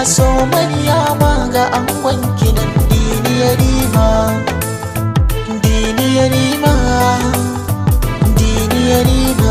Taso Maryama, ga angon kinan, Dini Yarima, Dini Yarima, Dini Yarima.